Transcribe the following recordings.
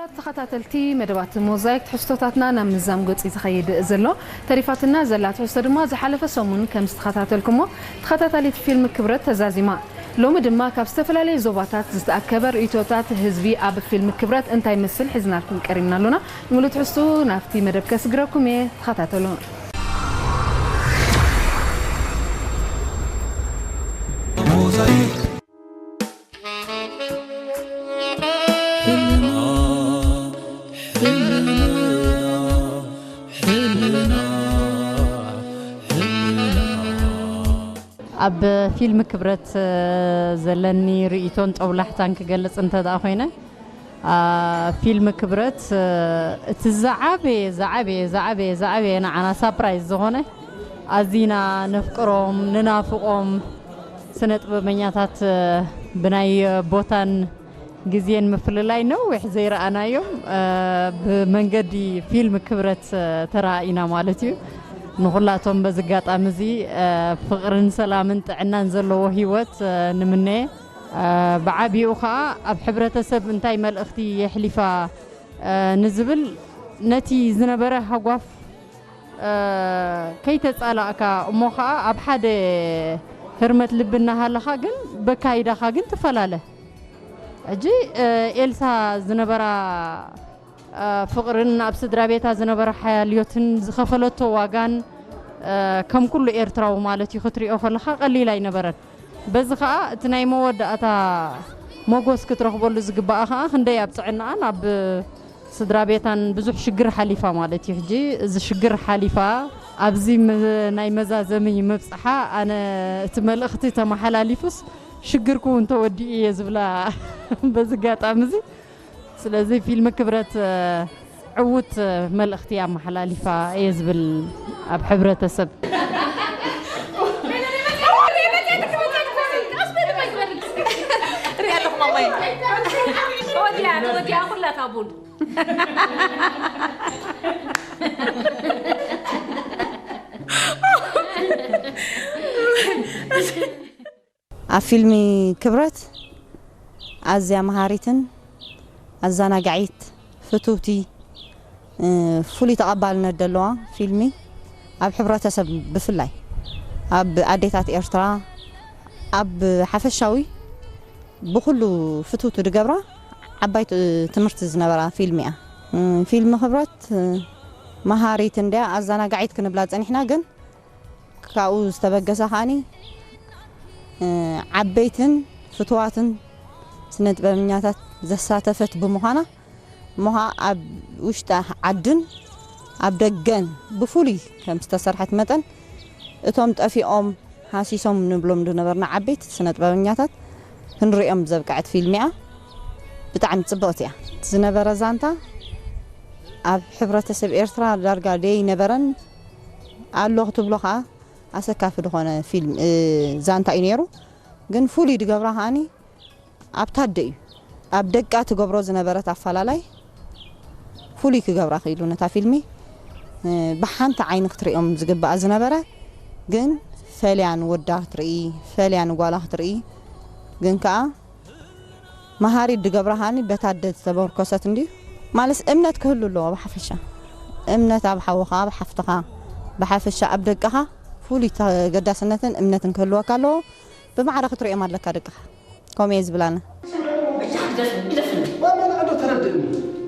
ተኸታተልቲ መደባት ሞዛይክ ትሕዝቶታትና ናብ ምዛም ገጹ እዩ ዝኸይድ ዘሎ። ተሪፋትና ዘላ ትሕዝቶ ድማ ዝሓለፈ ሰሙን ከም ዝተኸታተልኩሞ ተኸታታሊት ፊልም ክብረት ተዛዚማ። ሎሚ ድማ ካብ ዝተፈላለዩ ዞባታት ዝተኣከበ ርእይቶታት ህዝቢ ኣብ ፊልም ክብረት እንታይ ይመስል ሒዝናልኩም ቀሪብና ኣሎና። ንምሉእ ትሕዝቱ ናብቲ መደብ ከስግረኩም እየ። ተኸታተሉ። ሞዛይክ። ኣብ ፊልም ክብረት ዘለኒ ርእይቶን ጦብላሕታን ክገልጽ እንተ ደኣ ኮይነ፣ ፊልም ክብረት እቲ ዝዓበየ ዝዓበየ ዝዓበየ ዝዓበየ ንዓና ሳፕራይዝ ዝኾነ፣ ኣዚና ነፍቅሮም ንናፍቆም ስነ ጥበበኛታት ብናይ ቦታን ግዜን ምፍልላይ ነዊሕ ዘይረኣናዮም ብመንገዲ ፊልም ክብረት ተራኢና ማለት እዩ። ንኹላቶም በዚ ኣጋጣሚ እዚ ፍቕርን ሰላምን ጥዕናን ዘለዎ ህይወት ንምነየ። ብዓቢኡ ኸኣ ኣብ ሕብረተሰብ እንታይ መልእኽቲ የሕሊፋ ንዝብል፣ ነቲ ዝነበረ ሃጓፍ ከይተጻላእካ እሞ ኸኣ ኣብ ሓደ ህርመት ልቢ እናሃለኻ ግን በካይዳኻ ግን ትፈላለ። ሕጂ ኤልሳ ዝነበራ ፍቕርን ኣብ ስድራ ቤታ ዝነበረ ሓልዮትን ዝኸፈለቶ ዋጋን ከም ኩሉ ኤርትራዊ ማለት እዩ ክትሪኦ ከለኻ ቀሊል ኣይነበረን። በዚ ኸኣ እቲ ናይ መወዳእታ ሞጎስ ክትረኽበሉ ዝግባኣ ኸኣ ክንደይ ኣብ ጥዕናኣን ኣብ ስድራ ቤታን ብዙሕ ሽግር ሓሊፋ ማለት እዩ። ሕጂ እዚ ሽግር ሓሊፋ ኣብዚ መ-፣ ናይ መዛዘሚ ምብጽሓ ኣነ እቲ መልእኽቲ ተመሓላሊፉስ ሽግርኩ እውን ተወዲኡ እየ ዝብላ በዚ ኣጋጣሚ እዚ። ስለዚ ፊልም ክብረት ዕዉት መልእኽቲ ኣመሓላሊፋ እየ ዝብል ኣብ ሕብረተሰብ። ሪኣ ኣለኹ ማማይ። ተወዲኣ፣ ተወዲኣ ኩላ እታ ቡን። ኣብ ፊልሚ ክብረት ኣዝያ መሃሪትን ኣዘናጋዒት፣ ፍትውቲ፣ እ፣ ፍሉይ ተቐባልነት ዘለዋ ፊልሚ፣ ኣብ ሕብረተሰብ ብፍላይ ኣብ ኣዴታት ኤርትራ፣ ኣብ ሓፈሻዊ ብኹሉ ፍትውቲ ዝገብራ ዓባይ ት-፣ ትምህርቲ ዝነበራ ፊልሚ እያ። እ፣ ፊልሚ ክብረት፣ እ፣ መሃሪት እንድያ፣ ኣዘናጋዒት ክንብላ ጸኒሕና፣ ግን ካብኡ ዝተበገሰ ከኣኒ፣ እ፣ ዓበይትን ፍትዋትን ስነ ጥበበኛታት ዘሳተፈት ብምዃና፣ እሞ ኸኣ ኣብ ውሽጢ ዓድን ኣብ ደገን ብፍሉይ ከም ዝተሰርሐት መጠን፣ እቶም ጠፊኦም ሃሲሶም ንብሎም ዝነበርና ዓበይቲ ስነ ጥበበኛታት ክንሪኦም ዘብቅዐት ፊልም እያ። ብጣዕሚ ጽብቕቲ እያ። ዝነበረ ዛንታ ኣብ ሕብረተሰብ ኤርትራ ዳርጋ ዘይነበረን ኣሎ ክትብሎ ኸኣ ኣሰካፊ ዝኾነ ፊልም፣ እ፣ ዛንታ እዩ ነይሩ። ግን ፍሉይ ዝገብራ ከኣኒ ኣብታ ኣደ እዩ። ኣብ ደቃ ትገብሮ ዝነበረት ኣፈላላይ ፍሉይ ክገብራ ክኢሉ ነታ ፊልሚ፣ እ፣ ብሓንቲ ዓይኒ ክትርእዮም ዝግባኣ ዝነበረ፣ ግን ፈልያ ንወዳ ክትርኢ፣ ፈልያ ንጓላ ክትርኢ፣ ግን ከኣ መሃሪት ዝገብራ ከኣኒ በታ ኣደ ዝተመርኮሰት እንድዩ። ማለት እምነት ክህሉ ኣለዎ ብሓፈሻ። እምነት ኣብ ሓውኻ፣ ኣብ ሓፍትኻ፣ ብሓፈሻ ኣብ ደቅኻ ፍሉይ ተገዳስነትን እምነትን ክህልወካ ኣለዎ። ብማዕረ ክትርእዮም ኣለካ ደቅኻ። ከምኡ እየ ዝብል ኣነ። ግደፍኒ፣ ግደፍኒ። ማማ፣ ንዓ ዶ ተረድእኒ።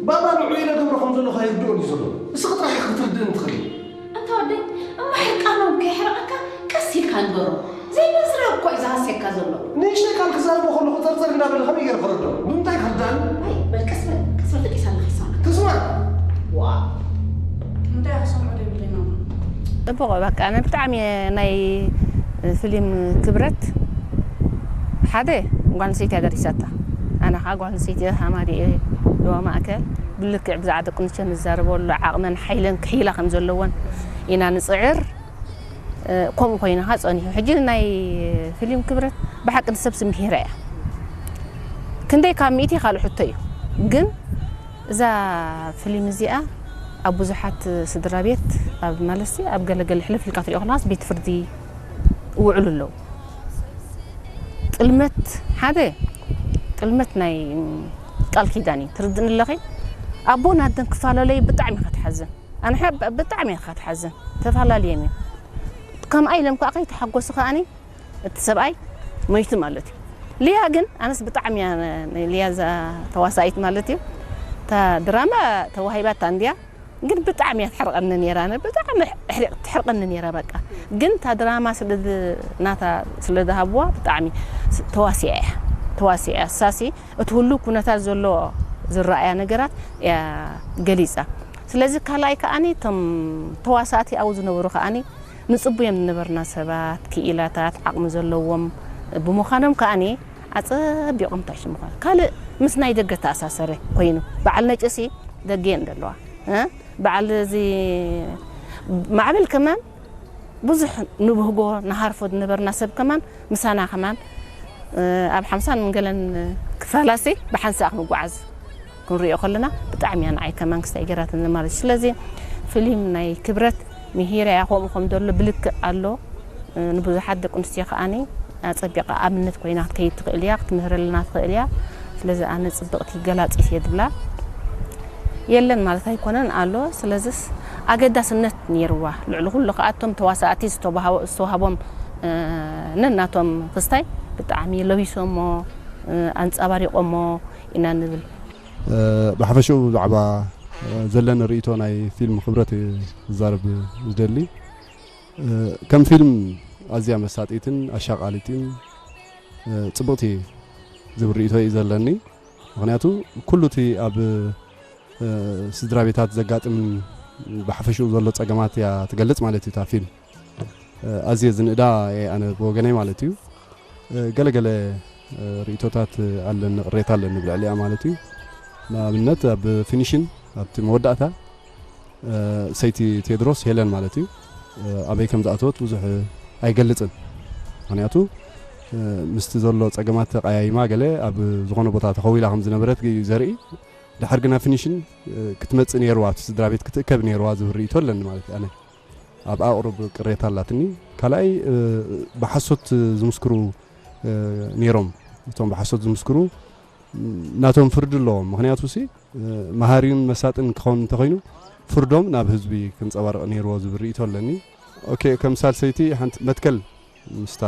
ባባ ንዑ ኢለ ገብሮ ከም ዘለኹ ኣይርድኦን እዩ ዘሎ። እስኺ ጥራሕ ኢኺ ክትርድእኒ ትኽእሊ። ኣንታ ወደይ፣ እማ ሕርቃኖም ከየሕርቐካ ቀስ ኢልካ ንገሮ። ዘይመስለ እኮ እዩ ዝሃስየካ ዘሎ። ንእሽተይ ቃል ክዛረቦ ከለኹ ጸርጸር እንዳበለ ከመይ ገይረ ክርድኦ? ብምንታይ ክርድኣኒ? ኣይ፣ በል ቀስ በል፣ ቀስ በል፣ ጥቂት ኣለኺ ይሰማዕ። ትስማዕ? ዋ። እንታይ ክሰምዖ ዘይብለይ ማማ። ጽቡቕ፣ በቃ፣ ኣነ ብጣዕሚ እየ ናይ ፊልም ክብረት ሓደ ጓል ኣንስተይቲ እያ ደሪሳታ። ኣነ ኸዓ ጓል ኣንስተይቲ እየ፣ ሃማሪ እየ፣ ዞባ ማእከል። ብልክዕ ብዛዕባ ደቂ ኣንስትዮ ንዛረበሉ ዓቕመን ሓይለን ክሕይላ ከም ዘለወን ኢና ንጽዕር። እ፣ ከምኡ ኮይኑ ኸዓ ጸኒሑ። ሕጂ ናይ ፊልም ክብረት ብሓቂ ንሰብ ስምዒት ሂራ እያ። ክንደይ ካብ ሚእቲ ካልእ ሕቶ እዩ። ግን እዛ ፊልም እዚኣ ኣብ ብዙሓት ስድራ ቤት፣ ኣብ ማለትሲ ኣብ ገለ ገለ ሕልፍ ኢልካ ትሪኦ ከለኻስ ቤት ፍርዲ ይውዕሉ ኣለዉ። ጥልመት ሓደ፣ ጥልመት ናይ ቃል ኪዳን እዩ። ትርድእኒ ኣለኺ? ኣቦን ኣደን ክፈላለዩ ብጣዕሚ እየ ክትሓዝን። ኣነ ብጣዕሚ እየ ክትሓዝን። ተፈላለዮም እዮም። ከምኣ ኢሎም ከዓ ከይተሓጎሱ ከኣኒ እቲ ሰብኣይ ሞይቱ ማለት እዩ። ሊያ ግን ኣነስ ብጣዕሚ እያ ሊያ እዛ ተዋሳኢት ማለት እዩ። እታ ድራማ ተዋሂባታ እንድያ ግን ብጣዕሚ እያ ትሕርቀኒ ነይራ። ኣነ ብጣዕሚ ትሕርቀኒ ነይራ በቃ። ግን እታ ድራማ ስለ ናታ ስለ ዝሃብዋ ብጣዕሚ ተዋሲኣ እያ። ተዋሲኣ እያ። እሳሲ እቲ ሁሉ ኩነታት ዘሎ ዝረኣያ ነገራት እያ ገሊጻ። ስለዚ ካልኣይ ከኣኒ እቶም ተዋሳእቲ ኣብኡ ዝነበሩ ከኣኒ ንጽቡዮም ዝነበርና ሰባት ክኢላታት ዓቕሚ ዘለዎም ብምዃኖም ከኣኒ ኣጸቢቖም ታሽ ምዃን ካልእ ምስ ናይ ደገ ተኣሳሰረ ኮይኑ በዓል ነጭሲ ደገ እየን ዘለዋ። በዓል እዚ ማዕበል ከማን ብዙሕ ንብህጎ ንሃርፎ ዝነበርና ሰብ ከማን ምሳና ከማን ኣብ ሓምሳን ገለን ክፋላሲ ብሓንሳእ ክንጓዓዝ ክንሪኦ ከለና ብጣዕሚ እያ ንዓይ ከማን ክስታይ ገይራትኒ ማለት እዩ። ስለዚ ፍሊም ናይ ክብረት ምሂራ እያ ከምኡ ከም ዘሎ ብልክዕ ኣሎ። ንብዙሓት ደቂ ኣንስትዮ ከኣኒ ኣጸቢቓ ኣብነት ኮይና ክትከይድ ትኽእል እያ ክትምህረልና ትኽእል እያ። ስለዚ ኣነ ጽብቕቲ ገላጺት እየ ዝብላ የለን ማለት ኣይኮነን ኣሎ። ስለዚስ ኣገዳስነት ነይርዋ። ልዕሊ ኩሉ ከኣቶም ተዋሳእቲ ዝተዋሃቦ- ዝተዋሃቦም ነናቶም ክስታይ ብጣዕሚ ለቢሶሞ ኣንጸባሪቖሞ ኢና ንብል። ብሓፈሽኡ ብዛዕባ ዘለኒ ርእይቶ ናይ ፊልም ክብረት እየ ክዛረብ ዝደሊ። ከም ፊልም ኣዝያ መሳጢትን ኣሻቓሊትን ጽብቕቲ ዝብል ርእይቶ እዩ ዘለኒ። ምኽንያቱ ኩሉ እቲ ኣብ ስድራ ቤታት ዘጋጥም ብሓፈሽኡ ዘሎ ጸገማት እያ ትገልጽ ማለት እዩ እታ ፊልም። ኣዝየ ዝንእዳ እየ ኣነ ብወገነይ ማለት እዩ። ገለገለ ርእይቶታት ኣለኒ፣ ቅሬታ ኣለኒ ብልዕሊኣ ማለት እዩ። ንኣብነት ኣብ ፊኒሽን ኣብቲ መወዳእታ ሰይቲ ቴድሮስ ሄለን ማለት እዩ ኣበይ ከም ዝኣተወት ብዙሕ ኣይገልጽን። ምኽንያቱ ምስቲ ዘሎ ጸገማት ተቀያይማ ገለ ኣብ ዝኾነ ቦታ ተኸዊላ ከም ዝነበረት እዩ ዘርኢ። ድሓር ግና ፊኒሽን ክትመጽእ ነይርዋ፣ ኣብቲ ስድራ ቤት ክትእከብ ነይርዋ ዝብል ርእይቶ ኣለኒ ማለት እዩ። ኣነ ኣብኣ ቁሩብ ቅሬታ ኣላትኒ። ካልኣይ ብሓሶት ዝምስክሩ ነይሮም። እቶም ብሓሶት ዝምስክሩ ናቶም ፍርዲ ኣለዎም። ምኽንያቱ ሲ መሃሪን መሳጥን ክኸውን እንተኾይኑ ፍርዶም ናብ ህዝቢ ክንጸባረቕ ነይርዎ ዝብል ርእይቶ ኣለኒ። ኦኬ፣ ከም ሳልሰይቲ ሓንቲ መትከል ምስታ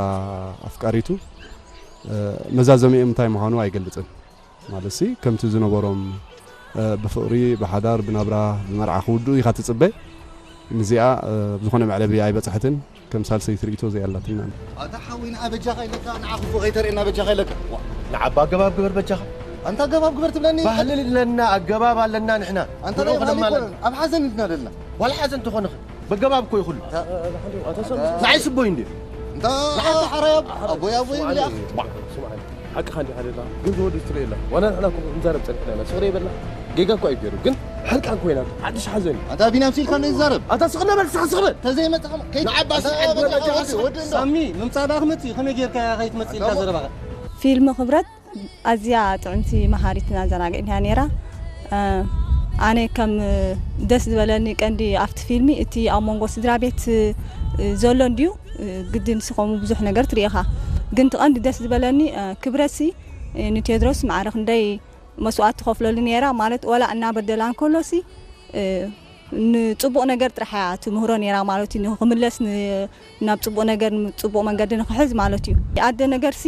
ኣፍቃሪቱ መዛዘሚኦም እንታይ ምዃኑ ኣይገልጽን። ማለትሲ ከምቲ ዝነበሮም ብፍቕሪ፣ ብሓዳር፣ ብናብራ፣ ብመርዓ ክውድኡ ኢኻ ትጽበ። ንዚኣ ብዝኾነ መዕለቢ ኣይበጽሐትን። ከም ሳልሰይቲ ርእይቶ እዚኣ ኣላትና። ኣታ ሓወይ ንዓ በጃኻ ኢለካ ንዓ ክፉእ ከይተርእየና በጃኻ ኢለካ። ንዓባ ኣገባብ ግበር በጃኻ። ኣንታ ኣገባብ ግበር ትብለኒ። ባህሊ ኣለና ኣገባብ ኣለና ንሕና። ኣንታ ናይ ባህሊ ኣይኮነን ኣብ ሓዘን ኢልና ዘለና። ዋላ ሓዘን ተኾንኸ በገባብ እኮ ይኹሉ። ንዓይ ስቦይ እንዲ። እንታ ሓራይ ኣቦይ ኣቦይ ኢልያ። ሓቅኻ እንዲ ሓደላ ግን ዝወዱ ትርኢ ኣላ ዋላ ንሕና እኮ ክንዛረብ ጸኒሕና ኢና ስቕረ ይበላ። ጌጋ እኮ ኣይገሩ ግን ሕርቃን ኮይና ሓድሽ ሓዘን እዩ። ኣታ ቢንያም ሲልካ እንደ ይዛረብ ኣታ ስቕለ በል ስቕ ስቕለ። ተዘይመጽኻ ከይት ንዓባ ስቕ ኣታ በል ወዲ ወዲ እንዶ። ሳሚ ምምጻእ ደኣ ክመጽእ እዩ ከመይ ጌርካ ከይትመጽእ ኢልካ ዘረባኻ። ፊልም ክብረት ኣዝያ ጥዕምቲ መሃሪትን ኣዘናጊዕትን እያ ነይራ። ኣነ ከም ደስ ዝበለኒ ቀንዲ ኣብቲ ፊልሚ እቲ ኣብ መንጎ ስድራ ቤት ዘሎ እንድዩ ግድን ስኸሙ ብዙሕ ነገር ትሪኢኻ ግን እቲ ቀንዲ ደስ ዝበለኒ ክብረትሲ ንቴድሮስ ማዕረ ክንደይ መስዋእቲ ትኸፍለሉ ነይራ ማለት ወላ እናበደላ እንከሎሲ ንፅቡቕ ነገር ጥራሕ እያ ትምህሮ ነይራ ማለት እዩ ንክምለስ ናብ ፅቡቕ ነገር ፅቡቕ መንገዲ ንክሕዝ ማለት እዩ ኣደ ነገርሲ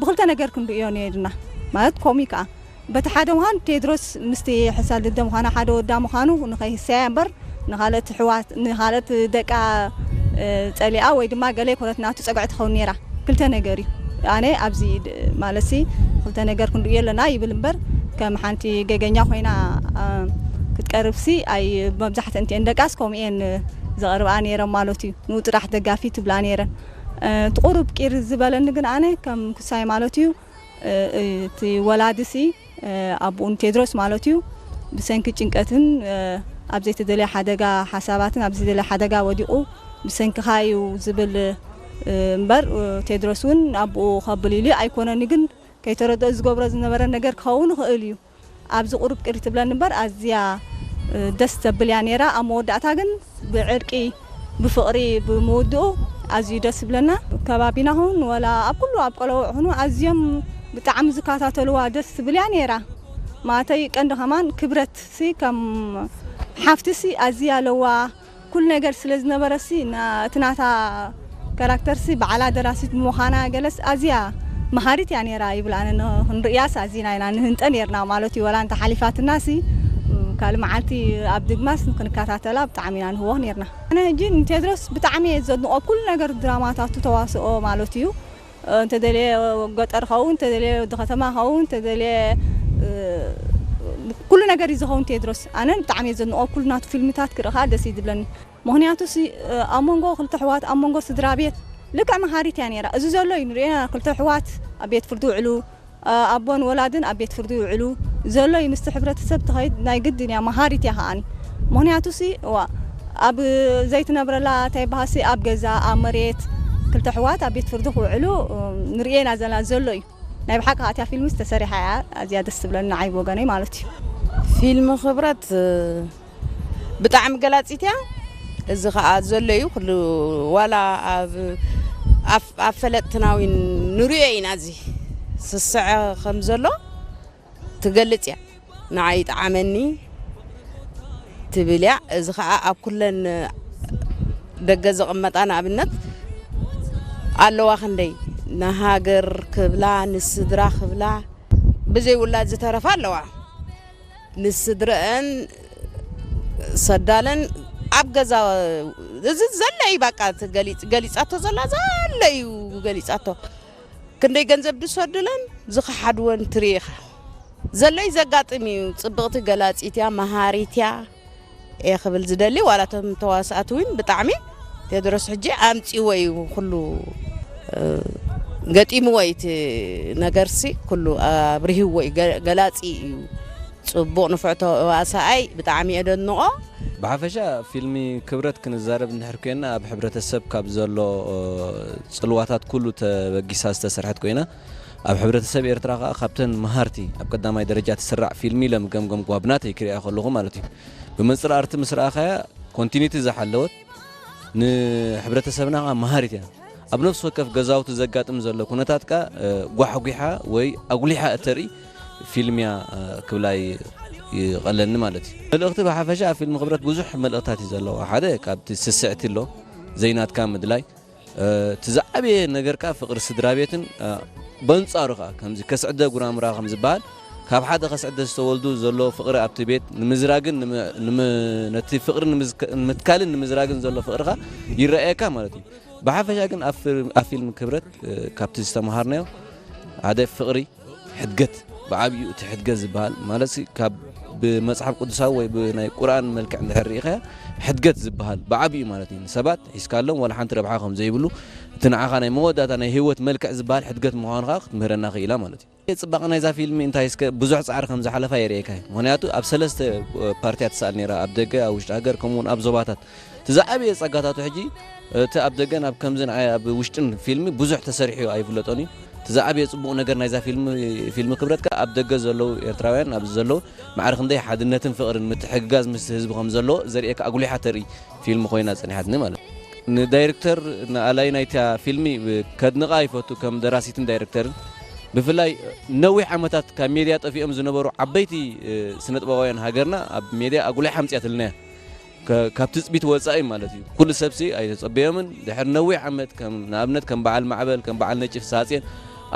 ብክልተ ነገር ክንርእዮ ነይርና ማለት ኮሚ ከዓ በቲ ሓደ ምዃን ቴድሮስ ምስቲ ሕሳል ድደ ምዃና ሓደ ወዳ ምዃኑ ንኸይህሰያ እምበር ንኻልኦት ሕዋት ንኻልኦት ደቃ ጸሊኣ ወይ ድማ ገለ ኮነት ናቱ ጸግዒ ትኸውን ነይራ ክልተ ነገር እዩ ኣነ ኣብዚ ማለትሲ ክልተ ነገር ክንርእዮ ኣለና ይብል እምበር ከም ሓንቲ ገገኛ ኮይና ክትቀርብሲ ኣይ መብዛሕትአን እቲአን ደቃስ ከምኡ እየን ዘቕርብኣ ነይረን ማለት እዩ ንኡ ጥራሕ ደጋፊ ትብላ ነይረን እቲ ቁሩብ ቂር ዝበለኒ ግን ኣነ ከም ክሳይ ማለት እዩ እቲ ወላዲሲ ኣቦኡ ንቴድሮስ ማለት እዩ ብሰንኪ ጭንቀትን ኣብ ዘይተደለየ ሓደጋ ሓሳባትን ኣብ ዘይተደለየ ሓደጋ ወዲቑ ብሰንክኻ እዩ ዝብል እምበር ቴድሮስ እውን ኣቦኡ ከብል ኢሉ ኣይኮነን ግን ከይተረድኦ ዝገብሮ ዝነበረ ነገር ክኸውን ይኽእል እዩ ኣብዚ ቁሩብ ቅሪ ትብለኒ እምበር ኣዝያ ደስ ተብል እያ ነይራ ኣብ መወዳእታ ግን ብዕርቂ ብፍቕሪ ብምውድኡ ኣዝዩ ደስ ዝብለና። ከባቢና ኹን ወላ ኣብ ኩሉ ኣብ ቆለውዕ ኹኑ ኣዝዮም ብጣዕሚ ዝከታተልዋ ደስ ትብል እያ ነይራ። ማተይ ቀንዲ ከማን ክብረት ሲ ከም ሓፍቲ ሲ ኣዝያ ኣለዋ። ኩሉ ነገር ስለ ዝነበረ ሲ ና-፣ እቲ ናታ ካራክተር ሲ በዓላ ደራሲት ብምዃና ገለስ ኣዝያ መሃሪት እያ ነይራ ይብል። ኣነ ን-፣ ክንርእያስ ኣዚና ኢና ንህንጠ ነይርና ማለት እዩ። ወላ እንተ ሓሊፋትና ሲ ካልእ መዓልቲ ኣብ ድግማስ ክንከታተላ ብጣዕሚ ኢና ንህወኽ ነይርና። ኣነ ሕጂ ንቴድሮስ ብጣዕሚ እየ ዘድንቖ፣ ኩሉ ነገር ድራማታቱ ተዋስኦ ማለት እዩ። እንተደልየ ገጠር ኸውን፣ እንተደልየ ወዲ ከተማ ኸውን፣ እንተደልየ ኩሉ ነገር እዩ ዝኸውን ቴድሮስ። ኣነ ብጣዕሚ እየ ዘድንቖ፣ ኩሉ ናቱ ፊልምታት ክርኢ ከኣ ደስ እዩ ዝብለኒ። ምኽንያቱ ሲ ኣብ መንጎ ክልተ ኣሕዋት፣ ኣብ መንጎ ስድራ ቤት ልክዕ መሃሪት እያ ነይራ። እዚ ዘሎ እዩ ንርእዮ ኢና፣ ክልተ ኣሕዋት ኣብ ቤት ፍርዲ ውዕሉ፣ ኣቦን ወላድን ኣብ ቤት ፍርዲ ይውዕሉ ዘሎ እዩ። ምስቲ ሕብረተሰብ ትኸይድ ናይ ግድን እያ፣ መሃሪት እያ ከኣኒ። ምኽንያቱ ሲ ዋ ኣብ ዘይትነብረላ እንታይ በሃሲ ኣብ ገዛ ኣብ መሬት ክልተ ኣሕዋት ኣብ ቤት ፍርዲ ክውዕሉ ንርእየና ዘለና ዘሎ እዩ። ናይ ብሓቂ ከኣ እቲያ ፊልምስ ተሰሪሓ እያ ኣዝያ ደስ ትብለኒ ንዓይ ብወገነይ ማለት እዩ። ፊልም ክብረት ብጣዕሚ ገላፂት እያ። እዚ ከዓ ዘሎ እዩ ኩሉ ዋላ ኣብ ኣብ ኣብ ፈለጥትና እውን ንሪኦ ኢና። እዚ ስስዐ ከም ዘሎ ትገልፅ እያ። ንዓይ ይጠዓመኒ ትብል እያ። እዚ ከዓ ኣብ ኩለን ደገ ዝቕመጣ ንኣብነት ኣለዋ ክንደይ ንሃገር ክብላ ንስድራ ክብላ ብዘይ ውላድ ዝተረፋ ኣለዋ። ንስድረአን ሰዳለን ኣብ ገዛ እዚ ዘለይ በቃ ገሊፃቶ ዘላ ዘለዩ ገሊፃቶ ክንደይ ገንዘብ ድሰዱለን ዝኸሓድወን ትርኢ ኢኻ። ዘለይ ዘጋጥም እዩ። ፅብቕቲ ገላፂት እያ፣ መሃሪት እያ እየ ክብል ዝደሊ። ዋላ እቶም ተዋሳእቲ እውን ብጣዕሚ ቴድሮስ ሕጂ ኣምፂዎ እዩ ኩሉ ገጢምዎ እዩ እቲ ነገርሲ ኩሉ ኣብሪህዎ እዩ። ገላፂ እዩ። ፅቡቕ ንፉዕ ተዋሳኣይ ብጣዕሚ እየ ደድንቖ። ብሓፈሻ ፊልሚ ክብረት ክንዛረብ እንድሕር ኮይና ኣብ ሕብረተሰብ ካብ ዘሎ ፅልዋታት ኩሉ ተበጊሳ ዝተሰርሐት ኮይና ኣብ ሕብረተሰብ ኤርትራ ከዓ ካብተን መሃርቲ ኣብ ቀዳማይ ደረጃ ትስራዕ ፊልሚ ኢለ ምገምገምኩዋ ብናተይ ክሪኣ ከለኹ ማለት እዩ። ብመንፅር ኣርቲ ምስ ረኣኻያ ኮንቲኒቲ ዝሓለወት ንሕብረተሰብና ከዓ መሃሪት እያ። ኣብ ነፍሲ ወከፍ ገዛውቲ ዘጋጥም ዘሎ ኩነታት ከዓ ጓሕጒሓ ወይ ኣጉሊሓ እተርኢ ፊልም እያ ክብላ ይቐለኒ ማለት እዩ። መልእኽቲ ብሓፈሻ ኣብ ፊልም ክብረት ብዙሕ መልእኽታት እዩ ዘለዋ። ሓደ ካብቲ ስስዕቲ ኣሎ ዘይናትካ ምድላይ እቲ ዝዓበየ ነገር ከኣ ፍቕሪ ስድራ ቤትን በንጻሩ ከኣ ከምዚ ከስዕደ ጉራምራ ከም ዝበሃል ካብ ሓደ ከስዕደ ዝተወልዱ ዘሎ ፍቕሪ ኣብቲ ቤት ንምዝራግን ነቲ ፍቕሪ ንምትካልን ንምዝራግን ዘሎ ፍቕሪ ከኣ ይረኣየካ ማለት እዩ። ብሓፈሻ ግን ኣብ ፊልም ክብረት ካብቲ ዝተምሃርናዮ ሓደ ፍቕሪ ሕድገት ብዓብዩ እቲ ሕድገት ዝበሃል ማለት ካብ ብመፅሓፍ ቅዱሳዊ ወይ ብናይ ቁርኣን መልክዕ እንድሕር ርኢኻያ ሕድገት ዝበሃል ብዓብዩ ማለት እዩ ንሰባት ሒዝካሎም ዋላ ሓንቲ ረብሓ ከም ዘይብሉ እቲ ንዓኻ ናይ መወዳእታ ናይ ህይወት መልክዕ ዝበሃል ሕድገት ምዃኑ ከዓ ክትምህረና ክኢላ ማለት እዩ። ፅባቐ ናይዛ ፊልሚ እንታይ እስከ ብዙሕ ፃዕሪ ከም ዝሓለፋ የርእየካ እዩ። ምክንያቱ ኣብ ሰለስተ ፓርትያ ትሰኣል ነይራ፣ ኣብ ደገ፣ ኣብ ውሽጢ ሃገር፣ ከምኡ እውን ኣብ ዞባታት። እቲ ዝዓበየ ጸጋታቱ ሕጂ እቲ ኣብ ደገን ኣብ ከምዚ ንዓይ ኣብ ውሽጥን ፊልሚ ብዙሕ ተሰሪሑ ኣይፍለጦን እዩ። እቲ ዝዓበየ ጽቡቕ ነገር ናይዛ ፊልሚ ፊልሚ ክብረት ከኣ ኣብ ደገ ዘለዉ ኤርትራውያን ኣብዚ ዘለዉ ማዕረ ክንደይ ሓድነትን ፍቕርን ምትሕግጋዝ ምስቲ ህዝቢ ከም ዘለዎ ዘርእየካ ኣጉሊሓ ተርኢ ፊልሚ ኮይና ጸኒሓትኒ ማለት እዩ። ንዳይሬክተር ንኣላይ ናይታ ፊልሚ ከድንቓ ይፈቱ ከም ደራሲትን ዳይሬክተርን ብፍላይ ነዊሕ ዓመታት ካብ ሜድያ ጠፊኦም ዝነበሩ ዓበይቲ ስነጥበባውያን ሃገርና ኣብ ሜድያ ኣጉሊሓ ኣምጽኣትልና እያ። ካብ ትጽቢት ወጻኢ ማለት እዩ። ኩሉ ሰብሲ ኣይተጸበዮምን። ድሕሪ ነዊሕ ዓመት ከም ንኣብነት ከም በዓል ማዕበል ከም በዓል ነጭ ፍስሃጽየን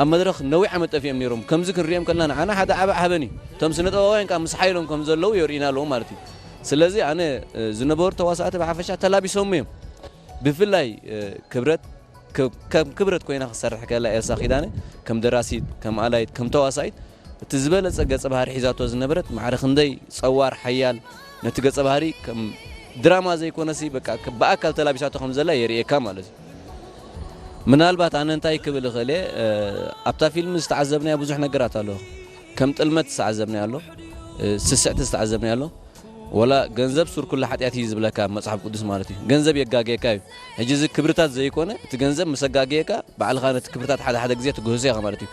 ኣብ መድረኽ ነዊሕ ዓመት ጠፊኦም ነይሮም። ከምዚ ክንሪኦም ከለና ንዓና ሓደ ዓባእ ሓበን እዩ። እቶም ስነጥበባውያን ከኣ ምስ ሓይሎም ከም ዘለዉ የርእዩና ኣለዉ ማለት እዩ። ስለዚ ኣነ ዝነበሩ ተዋሳእቲ ብሓፈሻ ተላቢሶም እዮም። ብፍላይ ክብረት ከም ክብረት ኮይና ክትሰርሕ ከላ ኤልሳ ኪዳነ ከም ደራሲት ከም ኣላይት ከም ተዋሳኢት እቲ ዝበለጸ ገጸ ባህሪ ሒዛቶ ዝነበረት ማዕረ ክንደይ ጸዋር ሓያል ነቲ ገጸ ባህሪ ከም ድራማ ዘይኮነሲ በቃ ብኣካል ተላቢሳቶ ከም ዘላ የርእየካ ማለት እዩ። ምናልባት ኣነ እንታይ ክብል እኽእል እየ ኣብታ ፊልም ዝተዓዘብናዮ ብዙሕ ነገራት ኣሎ። ከም ጥልመት ዝተዓዘብናዮ ኣሎ፣ ስስዕቲ ዝተዓዘብናዮ ኣሎ። ወላ ገንዘብ ሱር ኩሉ ሓጢኣት እዩ ዝብለካ መጽሓፍ ቅዱስ ማለት እዩ። ገንዘብ የጋግየካ እዩ። ሕጂ እዚ ክብርታት ዘይኮነ እቲ ገንዘብ ምስ ኣጋግየካ ባዕልኻ ነቲ ክብርታት ሓደ ሓደ ግዜ ትግህሶ ኢኻ ማለት እዩ።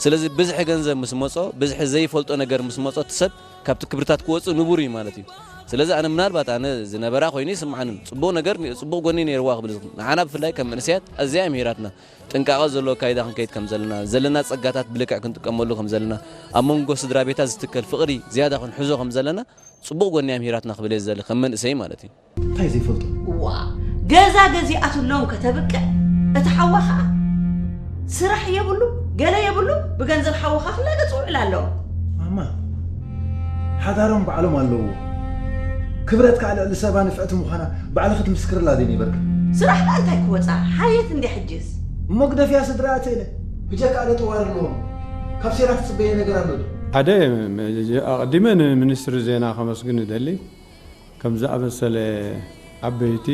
ስለዚ ብዝሒ ገንዘብ ምስ መጾ ብዝሒ ዘይፈልጦ ነገር ምስ መጾ እቲ ሰብ ካብቲ ክብርታት ክወጽእ ንቡር እዩ ማለት እዩ። ስለዚ ኣነ ምናልባት ኣነ ዝነበራ ኮይኑ ይስምዓንን ጽቡቕ ነገር ጽቡቕ ጎኒ ነይርዋ ክብል ዝኽእል። ንዓና ብፍላይ ከም መንእሰያት ኣዝያ ምሂራትና። ጥንቃቐ ዘለዎ ኣካይዳ ክንከይድ ከም ዘለና፣ ዘለና ጸጋታት ብልክዕ ክንጥቀመሉ ከም ዘለና፣ ኣብ መንጎ ስድራ ቤታት ዝትከል ፍቕሪ ዝያዳ ክንሕዞ ከም ዘለና ጽቡቕ ጎኒ ኣምሂራትና ክብል እየ ዝደሊ ከም መንእሰይ ማለት እዩ። እንታይ ዘይፈልጦ? ዋ ገዛ ገዚኣትሎም ከተብቅዕ እቲ ሓዋ ከዓ ስራሕ የብሉ ገለ የብሉ ብገንዘብ ሓወኻ ክላገጽ ውዕል ኣሎ። ማማ ሓዳሮም ባዕሎም ኣለዎ። ክብረት ከዓ ልዕሊ ሰባ ንፍዕቲ ምዃና ባዕልኺ ትምስክርላ ዘይነበርካ። ስራሕ ከዓ እንታይ ክወፃ ሓየት እንዲ ሕጅስ። እሞ ግደፍያ ስድራ ኣተይለ ብጀካ ኣደ ጥዋር ኣለዎም። ካብ ሴራ ትፅበየ ነገር ኣሎ ዶ? ሓደ ኣቐዲመ ንሚኒስትሪ ዜና ከመስግን እደሊ። ከም ዝኣመሰለ ዓበይቲ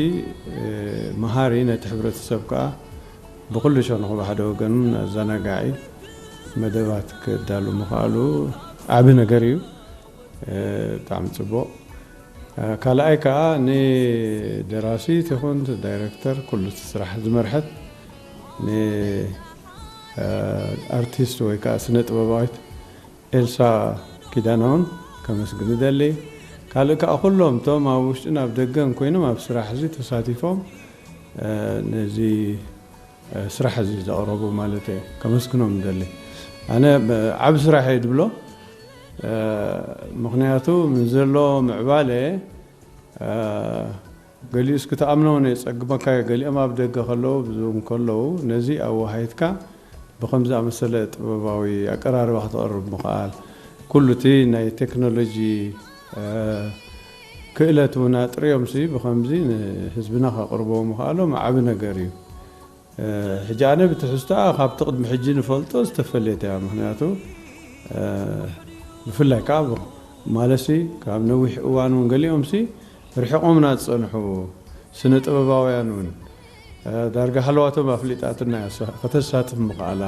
መሃሪ ነቲ ሕብረተሰብ ከኣ ብኹሉ ሸነኹ ብሓደ ወገን ኣዘናጋዒ መደባት ክዳሉ ምኽኣሉ ዓቢ ነገር እዩ። ብጣዕሚ ጽቡቕ። ካልኣይ ከኣ ንደራሲት ይኹን ዳይረክተር ኩሉ እቲ ስራሕ ዝመርሐት ንኣርቲስት ወይ ከኣ ስነ ጥበባዊት ኤልሳ ኪዳነ እውን ከመስግን እደሊ። ካልእ ከኣ ኩሎም እቶም ኣብ ውሽጥን ኣብ ደገን ኮይኖም ኣብ ስራሕ እዚ ተሳቲፎም ነዚ ስራሕ እዚ ዘቕረቡ ማለት እየ ከመስግኖም እደሊ። ኣነ ዓብ ስራሕ እየ ድብሎ። ምኽንያቱ ምስ ዘሎ ምዕባለ ገሊኡ እስኪ ትኣምኖ እውን የጸግመካ እዩ። ገሊኦም ኣብ ደገ ከለዉ ብዙ እንከለዉ ነዚ ኣወሃሂድካ ብኸምዚ ኣመሰለ ጥበባዊ ኣቀራርባ ክተቕርብ ምኽኣል ኩሉ እቲ ናይ ቴክኖሎጂ ክእለት እውን ኣጥርዮምሲ ብኸምዚ ንህዝብና ከቕርቦ ምኽኣሎም ዓቢ ነገር እዩ። ሕጂ ኣነ ብትሕዝቶኣ ካብቲ ቅድሚ ሕጂ ንፈልጦ ዝተፈለየት እያ። ምኽንያቱ ብፍላይ ከዓ ማለሲ ካብ ነዊሕ እዋን እውን ገሊኦምሲ ርሒቖምና ዝፀንሑ ስነ ጥበባውያን እውን ዳርጋ ሃለዋቶም ኣፍሊጣትና እያ። ከተሳትፍ ምኽኣላ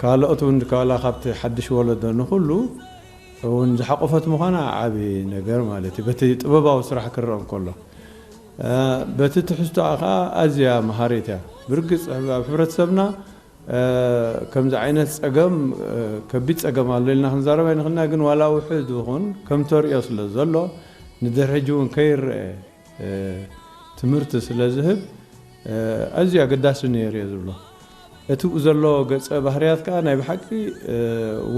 ካልኦት እውን ድካላ ካብቲ ሓድሽ ወለዶ ንኹሉ እውን ዝሓቆፈት ምዃና ዓቢ ነገር ማለት እዩ። በቲ ጥበባዊ ስራሕ ክረአ እንከሎ በቲ ትሕዝቶኣ ከዓ ኣዝያ መሃሪት እያ። ብርግጽ ኣብ ሕብረተሰብና ከምዚ ዓይነት ጸገም ከቢድ ጸገም ኣሎ ኢልና ክንዛረብ ኣይንኽእልና፣ ግን ዋላ ውሑድ ይኹን ከም ተርእዮ ስለ ዘሎ ንድሕሪ ሕጂ እውን ከይረአ ትምህርቲ ስለ ዝህብ ኣዝዩ ኣገዳሲ ነይሩ እየ ዝብሎ። እቲ ብኡ ዘሎ ገጸ ባህርያት ከኣ ናይ ብሓቂ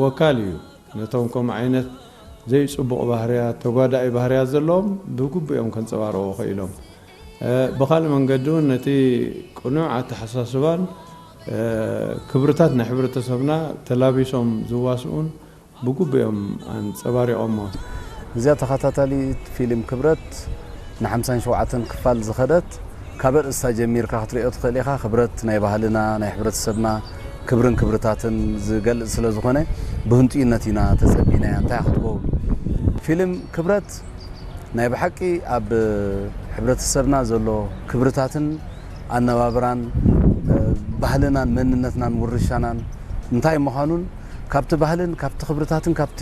ወካል እዩ። ነቶም ከምኡ ዓይነት ዘይጽቡቕ ባህርያት፣ ተጓዳኢ ባህርያት ዘለዎም ብግቡእ እዮም ከንጸባርቑ ክኢሎም። ብኻልእ መንገዲ እውን ነቲ ቅኑዕ ኣተሓሳስባን ክብርታት ናይ ሕብረተሰብና ተላቢሶም ዝዋስኡን ብግቡእ እዮም ኣንጸባሪቖሞ። እዚኣ ተኸታታሊት ፊልም ክብረት ንሓምሳን ሸውዓተን ክፋል ዝኸደት ካብ ኣርእስታ ጀሚርካ ክትሪኦ ትኽእል ኢኻ። ክብረት ናይ ባህልና ናይ ሕብረተሰብና ክብርን ክብርታትን ዝገልጽ ስለ ዝኾነ ብህንጡይነት ኢና ተጸቢናያ። እንታይ ክትከውን ፊልም ክብረት ናይ ብሓቂ ኣብ ሕብረተሰብና ዘሎ ክብርታትን ኣነባብራን ባህልናን መንነትናን ውርሻናን እንታይ ምዃኑን ካብቲ ባህልን ካብቲ ክብርታትን ካብቲ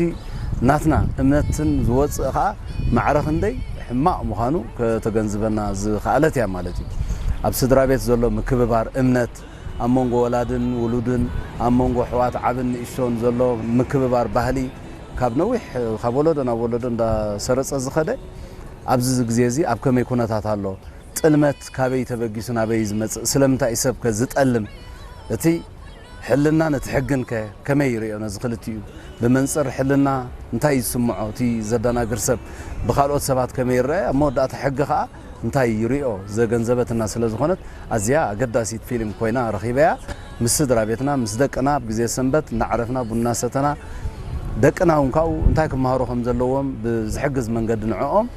ናትና እምነትን ዝወፅእ ከዓ ማዕረ ክንደይ ሕማቕ ምዃኑ ከተገንዝበና ዝኸኣለት እያ ማለት እዩ። ኣብ ስድራ ቤት ዘሎ ምክብባር፣ እምነት፣ ኣብ መንጎ ወላድን ውሉድን፣ ኣብ መንጎ ኣሕዋት ዓብን ንእሽቶን ዘሎ ምክብባር ባህሊ ካብ ነዊሕ ካብ ወለዶ ናብ ወለዶ እንዳሰረፀ ዝኸደ ኣብዚ ግዜ እዚ ኣብ ከመይ ኩነታት ኣሎ? ጥልመት ካበይ ተበጊሱ ናበይ ዝመጽእ? ስለምንታይ እዩ ሰብከ ዝጠልም? እቲ ሕልናን እቲ ሕግንከ ከመይ ይርእዮ ነዚ ክልቲኡ? ብመንጽር ሕልና እንታይ እዩ ዝስምዖ እቲ ዘደናግር ሰብ? ብኻልኦት ሰባት ከመይ ይረአ? ኣብ መወዳእታ ሕጊ ከኣ እንታይ ይርእዮ ዘገንዘበትና ስለ ዝኾነት ኣዝያ ኣገዳሲት ፊልም ኮይና ረኺበያ። ምስ ስድራ ቤትና ምስ ደቅና ኣብ ግዜ ሰንበት እናዕረፍና ቡና ሰተና ደቅና እውን ካብኡ እንታይ ክመሃሩ ከም ዘለዎም ብዝሕግዝ መንገዲ ንዕኦም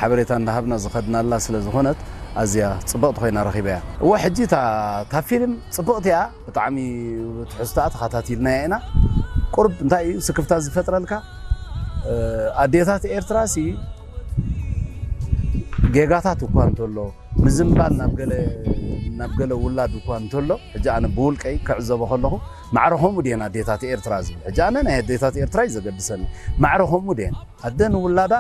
ሓበሬታ እንዳሃብና ዝኸድናላ ስለ ዝኾነት ኣዝያ ጽብቕቲ ኮይና ረኺበያ። እወ ሕጂ እታ እታ ፊልም ጽብቕቲ እያ፣ ብጣዕሚ ትሕዝቶኣ ተኸታቲልናያ ኢና። ቁርብ እንታይ እዩ ስክፍታ ዝፈጥረልካ ኣዴታት ኤርትራ ሲ ጌጋታት እኳ እንተሎ ምዝንባል ናብ ገለ ናብ ገለ ውላድ እኳ እንተሎ ሕጂ ኣነ ብውልቀይ ክዕዘቦ ከለኹ ማዕረ ከምኡ ድየን ኣዴታት ኤርትራ ዝብል ሕጂ ኣነ ናይ ኣዴታት ኤርትራ እዩ ዘገድሰኒ ማዕረ ከምኡ ድየን ኣደ ንውላዳ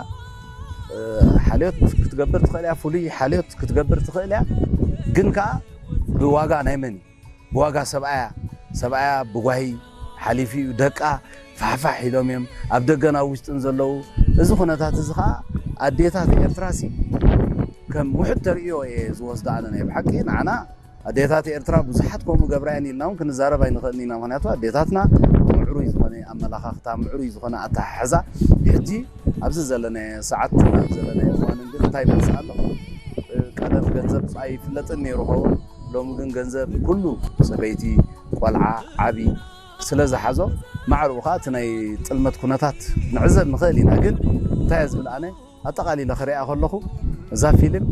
ሓልዮት ክትገብር ትኽእል እያ ፍሉይ ሓልዮት ክትገብር ትኽእል እያ ግን ከዓ ብዋጋ ናይ መን እዩ ብዋጋ ሰብኣያ ሰብኣያ ብጓሂ ሓሊፉ እዩ ደቃ ፋሕፋሕ ኢሎም እዮም ኣብ ደገን ኣብ ውሽጥን ዘለዉ እዚ ኩነታት እዚ ኸዓ ኣዴታት ኤርትራሲ ከም ውሕድ ተርእዮ እየ ዝወስዶ ኣነ። ናይ ብሓቂ ንዓና ኣዴታት ኤርትራ ብዙሓት ከምኡ ገብራ እየን ኢልና እውን ክንዛረብ ኣይንኽእልን ኢና። ምኽንያቱ ኣዴታትና ምዕሩይ ዝኾነ ኣመላኻኽታ፣ ምዕሩይ ዝኾነ ኣተሓሕዛ፣ ሕጂ ኣብዚ ዘለናዮ ሰዓት፣ ኣብ ዘለናዮ እዋን ግን እንታይ ይመጽእ ኣሎ? ቀደም ገንዘብ ኣይፍለጥን ነይሩ ኸውን፣ ሎሚ ግን ገንዘብ ኩሉ፣ ሰበይቲ፣ ቆልዓ፣ ዓቢ ስለ ዝሓዞ፣ ማዕርኡ ኸዓ እቲ ናይ ጥልመት ኩነታት ንዕዘብ ንኽእል ኢና። ግን እንታይ እየ ዝብል ኣነ፣ ኣጠቓሊለ ክሪኣ ከለኹ፣ እዛ ፊልም፣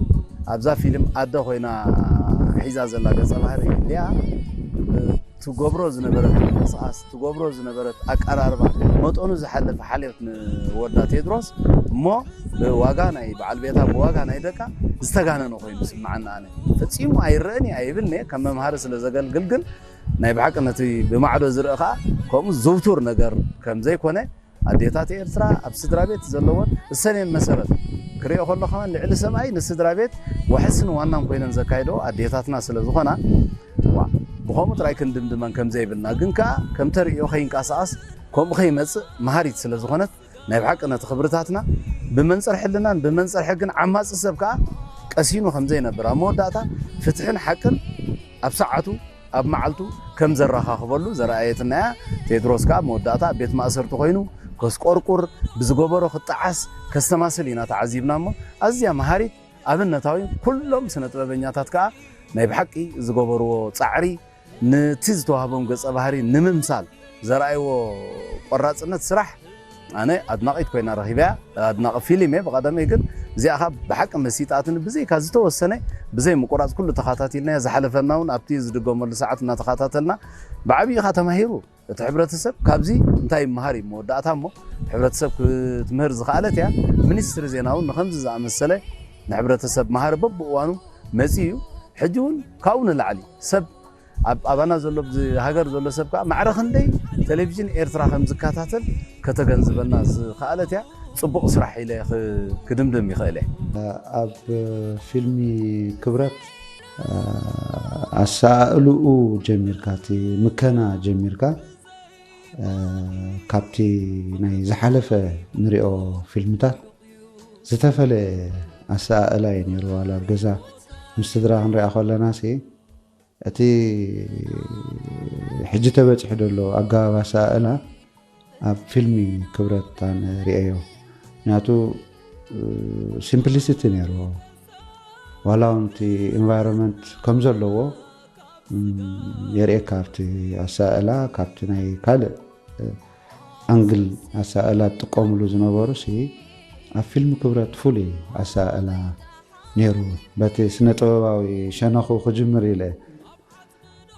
ኣብዛ ፊልም ኣደ ኮይና ሒዛ ዘላ ገጸ ባህሪ ሊያ፣ ትገብሮ ዝነበረት ምንቅስቓስ፣ ትገብሮ ዝነበረት ኣቀራርባ፣ መጠኑ ዝሓለፈ ሓልዮት ንወዳ ቴድሮስ፣ እሞ ብዋጋ ናይ በዓል ቤታ፣ ብዋጋ ናይ ደቃ ዝተጋነነ ኮይኑ ይስምዓኒ ኣነ። ፈጺሙ ኣይረእን እየ ኣይብልን እየ፣ ከም መምሃሪ ስለ ዘገልግል። ግን ናይ ብሓቂ ነቲ ብማዕዶ ዝርእ ኸዓ ከምኡ ዝውቱር ነገር ከም ዘይኮነ፣ ኣዴታት ኤርትራ ኣብ ስድራ ቤት ዘለወን እሰን እየን መሰረት። ክሪኦ ከሎ ከማን ልዕሊ ሰብኣይ ንስድራ ቤት ዋሕስን ዋናን ኮይነን ዘካይዶ ኣዴታትና ስለ ዝኾና፣ ዋ፣ ብኸምኡ ጥራይ ክንድምድመን ከም ዘይብልና፣ ግን ከኣ ከም ተርእዮ ከይንቀሳቐስ፣ ከምኡ ከይመጽእ መሃሪት ስለ ዝኾነት፣ ናይ ብሓቂ ነቲ ክብርታትና ብመንጽር ሕልናን ብመንጽር ሕግን ዓማጺ ሰብ ከኣ ቀሲኑ ከም ዘይነብር፣ ኣብ መወዳእታ ፍትሕን ሓቅን ኣብ ሰዓቱ፣ ኣብ መዓልቱ ከም ዘረኻኽበሉ ዘረኣየትና እያ። ቴድሮስ ከኣ መወዳእታ ኣብ ቤት ማእሰርቲ ኮይኑ ከስቆርቁር፣ ብዝገበሮ ክጠዓስ ከስተማስል ኢና ተዓዚብና። እሞ ኣዝያ መሃሪት፣ ኣብነታዊ፣ ኩሎም ስነ ጥበበኛታት ከኣ ናይ ብሓቂ ዝገበርዎ ጻዕሪ፣ ነቲ ዝተዋህቦም ገጸ ባህሪ ንምምሳል ዘርኣይዎ ቆራጽነት ስራሕ ኣነ ኣድናቒት ኮይና ረኺበያ። ኣድናቒ ፊልም እየ ብቐደመይ፣ ግን እዚኣ ኸኣ ብሓቂ መሲጣትኒ። ብዘይካ ዝተወሰነ ብዘይ ምቁራጽ ኩሉ ተኸታቲልናዮ። ዝሓለፈና እውን ኣብቲ ዝድገመሉ ሰዓት እናተኸታተልና፣ ብዓብዪ ኸኣ ተማሂሩ እቲ ሕብረተሰብ። ካብዚ እንታይ ይመሃር እዩ መወዳእታ? እሞ ሕብረተሰብ ክትምህር ዝኸኣለት እያ። ሚኒስትሪ ዜና እውን ንኸምዚ ዝኣመሰለ ንሕብረተሰብ መሃሪ በብእዋኑ መጺኡ እዩ። ሕጂ እውን ካብኡ ንላዕሊ ሰብ ኣብ ኣባና ዘሎ፣ ኣብዚ ሃገር ዘሎ ሰብ ከኣ ማዕረ ክንደይ ቴሌቪዥን ኤርትራ ከም ዝከታተል ከተገንዝበና ዝኸኣለት እያ። ጽቡቕ ስራሕ ኢለ ክ-፣ ክድምድም ይኽእል እየ። ኣብ ፊልሚ ክብረት ኣሰኣእልኡ ጀሚርካ፣ እቲ ምከና ጀሚርካ፣ ካብቲ ናይ ዝሓለፈ ንሪኦ ፊልምታት ዝተፈለየ ኣሰኣእላ እዩ ነይሩ። ዋላ ኣብ ገዛ ምስ ስድራ ክንሪኣ ከለናሲ፣ እቲ ሕጂ ተበጺሑ ዘሎ ኣገባብ ኣሰኣእላ ኣብ ፊልሚ ክብረት ኣነ ርእየዮ። ምክንያቱ፣ እ፣ ሲምፕሊሲቲ ነይርዎ። ዋላ እውን እቲ ኢንቫይሮንመንት ከም ዘለዎ፣ እም፣ የርእየካ። ኣብቲ ኣሰኣእላ፣ ካብቲ ናይ ካልእ፣ እ፣ ኣንግል ኣሰኣእላ ዝጥቀምሉ ዝነበሩሲ፣ ኣብ ፊልሚ ክብረት ፍሉይ ኣሰኣእላ ነይሩ። በቲ ስነ ጥበባዊ ሸነኹ ክጅምር ኢለ።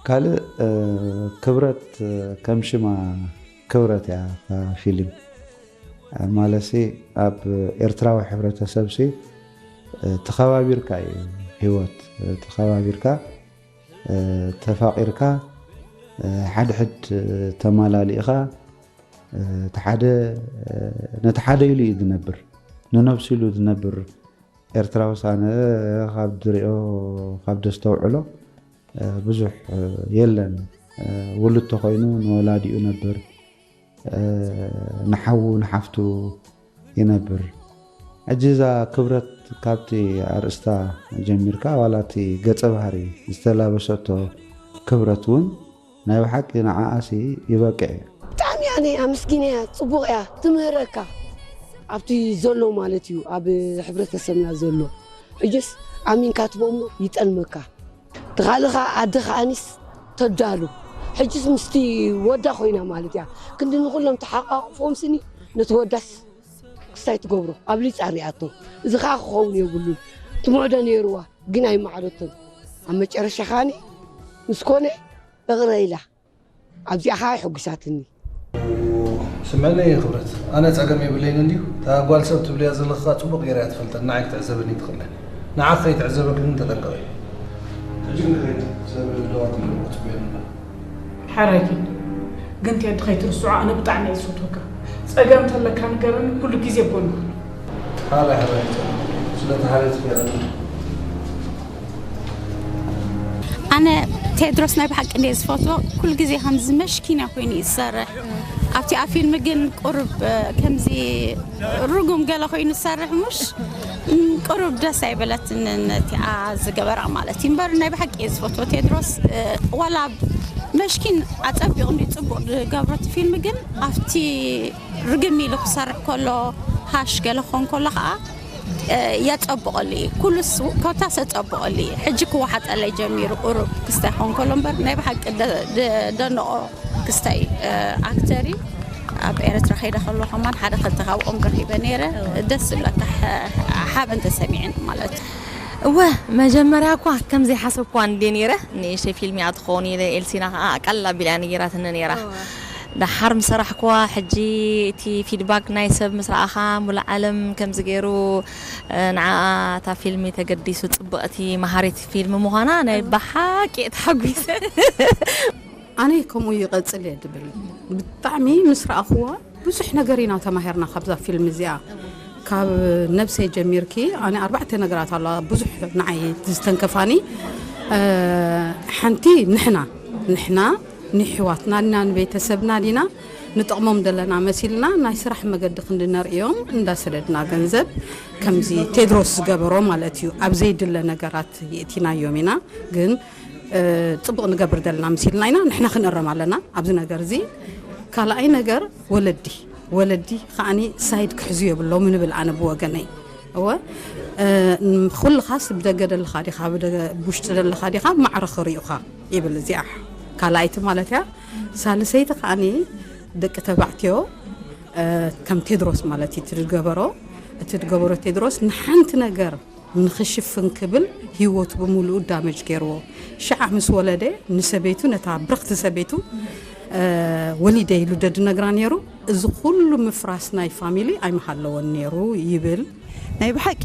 ካልእ፣ እ፣ ክብረት፣ እ፣ ከም ሽማ ክብረት እያ እታ ፊልም። እ፣ ማለትሲ ኣብ ኤርትራዊ ሕብረተሰብሲ፣ እ፣ ተኸባቢርካ እዩ ህይወት። እ፣ ተኸባቢርካ፣ እ፣ ተፋቒርካ፣ እ፣ ሓድሕድ፣ እ፣ ተማላሊእኻ፣ እ፣ እቲ ሓደ፣ እ፣ ነቲ ሓደ ኢሉ እዩ ዝነብር። ንነብሱ ኢሉ ዝነብር ኤርትራዊ ሳነ ካብ ዝሪኦ፣ ካብ ዘስተውዕሎ፣ እ፣ ብዙሕ፣ እ፣ የለን። እ፣ ውሉድ ተኾይኑ ንወላዲኡ ነብር፣ እ፣ ንሓዉ ንሓፍቱ ይነብር። ሕጂ እዛ ክብረት ካብቲ ኣርእስታ ጀሚርካ፣ ዋላ እቲ ገጸ ባህሪ ዝተላበሰቶ ክብረት እውን ናይ ብሓቂ ንዓኣሲ ይበቅዕ እዩ። ብጣዕሚ ኣነ ኣመስጊነያ፣ ጽቡቕ እያ ትምህረካ። ኣብቲ ዘሎ ማለት እዩ፣ ኣብ ሕብረተሰብና ዘሎ። ሕጅስ ኣሚንካ ትቦሞ ይጠልመካ። ትኻልኻ ኣደ ከኣኒስ ተዳሉ። ሕጅስ ምስቲ ወዳ ኮይና ማለት እያ። ክንዲ ንኹሎም ተሓቃቕፎም ስኒ ነቲ ወዳስ ክስታይ ትገብሮ ኣብሊጻ ሪኣቶ። እዚ ኸኣ ክኸውን የብሉን። ትምዕዶ ነይርዋ፣ ግን ኣይመዓደቶን። ኣብ መጨረሻ ኸኣኒ ምስ ኮነ እቕረ ኢላ። ኣብዚኣ ኸኣ የሐጉሳትኒ። ስምዕኒ ክብረት፣ ኣነ ጸገም የብለይን እንድዩ። እታ ጓል ሰብ ትብልያ ዘለኻ ጽቡቕ ገይራ እያ ትፈልጠኒ፣ ንዓይ ክትዕዘበኒ ትኽእል። ንዓኺ ከይትዕዘበኪ ግን ተጠንቀቒ። ሕጂ ክንከይድ፣ ሰብ ለዋጥ ኣለዎ፣ ክጽበየኒ ኣሎ። ሓራይ ኪድ። ግን ቴዲ ከይትርስዖ፣ ኣነ ብጣዕሚ እየ ዝፈትወካ። ጸገም እንተለካ ንገረኒ፣ ኩሉ ግዜ ኣብ ጎንኻ። ሓራይ፣ ሓራይ፣ ስለቲ ሓረይቲ ከይረኒ። ኣነ ቴድሮስ ናይ ብሓቂ እንደ ዝፈትዎ ኩሉ ግዜ ከምዚ መሽኪና ኮይኑ ይሰርሕ ኣብቲ ኣብ ፊልም ግን ቁርብ ከምዚ ርጉም ገለ ኮይኑ ዝሰርሕ ሙሽ ቁሩብ ደስ ኣይበለትንን እቲኣ ዝገበራ ማለት እዩ እምበር ናይ ብሓቂ እየ ዝፈትዎ ቴድሮስ ዋላ መሽኪን ኣፀቢቑ እንዲ ፅቡቕ ዝገብሮ እቲ ፊልም ግን ኣብቲ ርግም ኢሉ ክሰርሕ ከሎ ሃሽ ገለ ክኾን ከሎ ከዓ የጸብቐሉ እዩ ኩሉስ ኮታስ የጸብቐሉ እዩ ሕጂ ክወሓጠለይ ጀሚሩ ቁሩብ ክስታይ ክኾን ከሎ እምበር ናይ ብሓቂ ደንኦ ክስታይ ኣክተር እዩ ኣብ ኤርትራ ከይደ ከሎ ከማን ሓደ ክልተ ካብኦም ረኺበ ነይረ ደስ ዝብለካ ሓበን ተሰሚዕን ማለት እዩ እወ መጀመርያ እኳ ከም ዘይሓሰብክዋ እንዴ ነይረ ንእሽተይ ፊልም እያ ትኸውን ኢለ ኤልሲና ከዓ ቀል ኣቢላ እያ ነጊራትኒ ነይራ ደሓር ምስ ሰራሕክዋ ሕጂ እቲ ፊድባክ ናይ ሰብ ምስ ረኣኻ ሙሉእ ዓለም ከምዚ ገይሩ ንዓኣ እታ ፊልሚ ተገዲሱ ፅብቕቲ መሃሪት ፊልም ምዃና ናይ ብሓቂ ተሓጒሰ ኣነ ከምኡ ይቐፅል እየ ድብል ብጣዕሚ ምስ ረኣኽዋ ብዙሕ ነገር ኢና ተማሂርና ካብዛ ፊልም እዚኣ ካብ ነብሰይ ጀሚርኪ ኣነ ኣርባዕተ ነገራት ኣለዋ ብዙሕ ንዓይ ዝተንከፋኒ ሓንቲ ንሕና ንሕና ንሕዋትና ዲና ንቤተሰብና ዲና ንጠቕሞም ዘለና መሲልና ናይ ስራሕ መገዲ ክንዲ ነርእዮም እንዳሰደድና ገንዘብ ከምዚ ቴድሮስ ዝገበሮ ማለት እዩ ኣብ ዘይድለ ነገራት የእቲናዮም ኢና ግን ፅቡቕ ንገብር ዘለና መሲልና ኢና ንሕና ክንእረም ኣለና ኣብዚ ነገር እዚ ካልኣይ ነገር ወለዲ ወለዲ ከዓኒ ሳይድ ክሕዙ የብሎም ንብል ኣነ ብወገነይ እወ ኩልኻስ ብደገ ደለኻ ዲኻ ብውሽጢ ደለኻ ዲኻ ማዕረ ክሪኡኻ ይብል እዚኣ ካልኣይቲ ማለት እያ ሳልሰይቲ ከዓኒ ደቂ ተባዕትዮ ከም ቴድሮስ ማለት እዩ ትድገበሮ እቲ ትገበሮ ቴድሮስ ንሓንቲ ነገር ንኽሽፍን ክብል ህይወቱ ብምሉኡ ዳመጅ ገይርዎ። ሽዓ ምስ ወለደ ንሰበይቱ ነታ ብርኽቲ ሰበይቱ ወሊደ ኢሉ ደድነግራ ነይሩ። እዚ ኩሉ ምፍራስ ናይ ፋሚሊ ኣይምሃለወን ነይሩ ይብል። ናይ ብሓቂ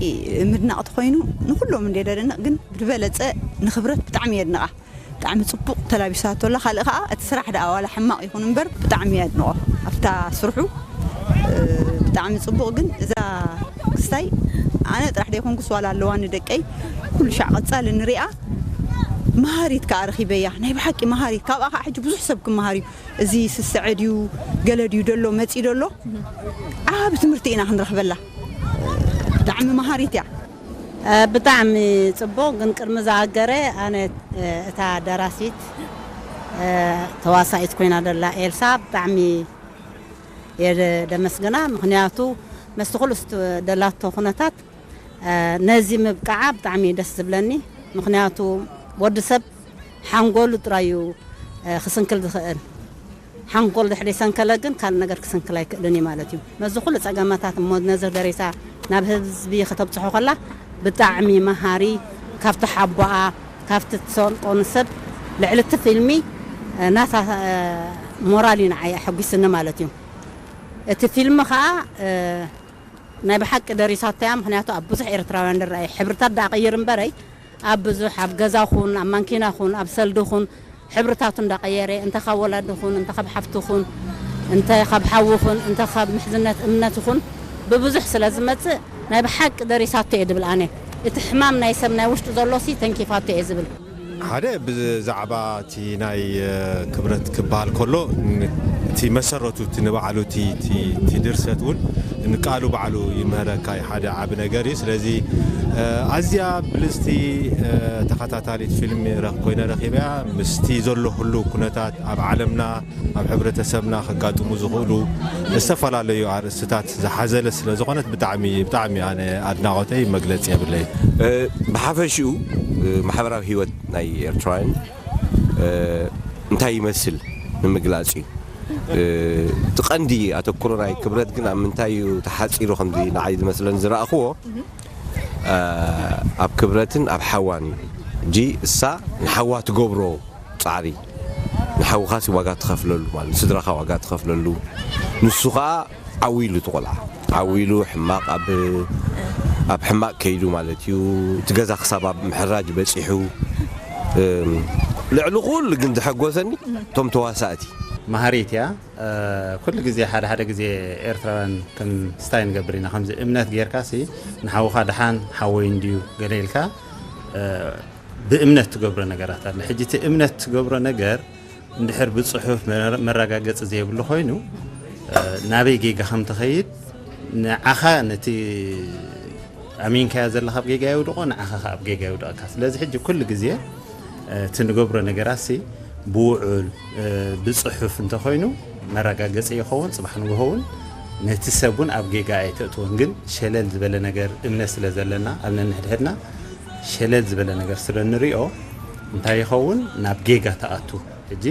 ምድናቕ ተኾይኑ ንኹሎም እንደ ደድንቕ ግን ብዝበለፀ ንኽብረት ብጣዕሚ የድንቓ። ብጣዕሚ ፅቡቕ ተላቢሳቶ ኣላ ካልእ ከዓ እቲ ስራሕ ደኣ ዋላ ሕማቕ ይኹን እምበር ብጣዕሚ የድንቖ ኣብታ ስርሑ ብጣዕሚ ፅቡቕ ግን እዛ ክስታይ ኣነ ጥራሕ ደይኮንኩስ ዋላ ኣለዋኒ ደቀይ ኩሉ ሻዕ ቀፃሊ ንሪኣ መሃሪት ከዓ ረኺበያ ናይ ብሓቂ መሃሪት ካብኣ ከዓ ሕጂ ብዙሕ ሰብ ክመሃር እዩ እዚ ስስዐ ድዩ ገለ ድዩ ደሎ መፂ ደሎ ዓብ ትምህርቲ ኢና ክንረኽበላ ብጣዕሚ መሃሪት እያ ብጣዕሚ ፅቡቕ ግን ቅድሚ ዝኣገረ ኣነ እታ ደራሲት ተዋሳኢት ኮይና ደላ ኤልሳ ብጣዕሚ የደመስግና ምክንያቱ መስቲ ኩሉ ደላቶ ኩነታት ነዚ ምብቃዓ ብጣዕሚ ደስ ዝብለኒ ምክንያቱ ወዲ ሰብ ሓንጎሉ ጥራዩ ክስንክል ዝኽእል ሓንጎል ድሕሪ ሰንከለ ግን ካልእ ነገር ክስንክል ኣይክእልን እዩ ማለት እዩ። ነዚ ኩሉ ጸገማታት እሞ ነዚ ደሪሳ ናብ ህዝቢ ከተብጽሖ ከላ ብጣዕሚ መሃሪ ካብቲ ሓቦኣ ካብቲ ትሰልጦ ንሰብ ልዕሊ እቲ ፊልሚ ናታ ሞራል እዩ ንዓይ ኣሐጒስኒ ማለት እዩ። እቲ ፊልሚ ኸኣ ናይ ብሓቂ ደሪሳቶ እያ ምኽንያቱ ኣብ ብዙሕ ኤርትራውያን ዝረኣየ ሕብርታት ደኣ ቀይር እምበረይ ኣብ ብዙሕ ኣብ ገዛ ኹን ኣብ ማንኪና ኹን ኣብ ሰልዲ ኹን ሕብርታቱ እንዳቀየረ እንተ ካብ ወላዲ ኹን እንተ ካብ ሓፍቲ ኹን እንተ ካብ ሓዊ ኹን እንተ ካብ ምሕዝነት እምነት ኹን ብብዙሕ ስለ ዝመጽእ ናይ ብሓቂ ደሪሳቶ እየ ድብል ኣነ እቲ ሕማም ናይ ሰብ ናይ ውሽጡ ዘሎ ሲ ተንኪፋቶ እየ ዝብል ሓደ ብዛዕባ እቲ ናይ ክብረት ክበሃል ከሎ እቲ መሰረቱ እቲ ንባዕሉ እቲ ድርሰት እውን ንቃሉ ባዕሉ ይምህረካ ሓደ ዓቢ ነገር እዩ ስለዚ ኣዝያ ብልፅቲ ተኸታታሊት ፊልም ኮይነ ረኺበያ ምስቲ ዘሎ ህሉ ኩነታት ኣብ ዓለምና ኣብ ሕብረተሰብና ከጋጥሙ ዝኽእሉ ዝተፈላለዩ ኣርእስትታት ዝሓዘለ ስለ ዝኾነት ብጣዕሚ ብጣዕሚ ኣነ ኣድናቖተይ መግለፂ የብለይ። ብሓፈሽኡ ማሕበራዊ ህይወት ናይ ኤርትራውያን እንታይ ይመስል ንምግላፅ እዩ። እቲ ቀንዲ ኣተኩሮ ናይ ክብረት ግን ኣብ ምንታይ እዩ ተሓፂሩ ከምዚ ንዓይ ዝመስለኒ ዝረእኽዎ ኣብ ክብረትን ኣብ ሓዋን እዩ። ሕጂ እሳ ንሓዋ ትገብሮ ፃዕሪ ንሓውኻሲ ዋጋ ትኸፍለሉ ማለት ንስድራኻ ዋጋ ትኸፍለሉ ንሱ ከዓ ዓው ኢሉ እቲ ቆልዓ ዓው ኢሉ ሕማቕ ኣብ ኣብ ሕማቕ ከይዱ ማለት እዩ እቲ ገዛ ክሳብ ኣብ ምሕራጅ በፂሑ ልዕሊ ኩሉ ግን ዘሐጎሰኒ እቶም ተዋሳእቲ መሃሪት እያ ኩሉ ግዜ ሓደ ሓደ ግዜ ኤርትራውያን ከም ስታይ ንገብር ኢና ከምዚ እምነት ጌርካ ሲ ንሓውኻ ደሓን ሓወይ እንድዩ ገለ ኢልካ ብእምነት ትገብሮ ነገራት ኣለ። ሕጂ እቲ እምነት ትገብሮ ነገር እንድሕር ብጽሑፍ መረ- መረጋገጺ ዘይብሉ ኮይኑ፣ እ፣ ናበይ ጌጋ ከም ትኸይድ፣ ንዓኻ ነቲ ኣሚንካዮ ዘለኻ ኣብ ጌጋ የውድቆ፣ ንዓኻ ከኣ ኣብ ጌጋ የውድቐካ። ስለዚ ሕጂ ኩሉ ግዜ፣ እ፣ እቲ ንገብሮ ነገራት ሲ ብውዑል፣ እ፣ ብጽሑፍ እንተኾይኑ መረጋገጺ ይኸውን። ጽባሕ ንግሆ እውን ነቲ ሰብ እውን ኣብ ጌጋ ኣይተእትዎን። ግን ሸለል ዝበለ ነገር እምነት ስለ ዘለና ኣብ ነንሕድሕድና ሸለል ዝበለ ነገር ስለ ንሪኦ እንታይ ይኸውን ናብ ጌጋ ተኣቱ። ሕጂ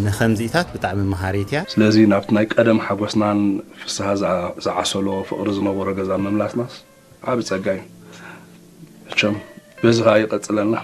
ንኸምዚኢታት ብጣዕሚ መሃሪት እያ። ስለዚ ናብቲ ናይ ቀደም ሓጎስናን ፍስሃ ዝዓ- ዝዓሰሎ ፍቕሪ ዝነበሮ ገዛ ምምላስናስ ዓቢ ጸጋ እዩ። መቸም በዚ ኸኣ ይቐጽለና።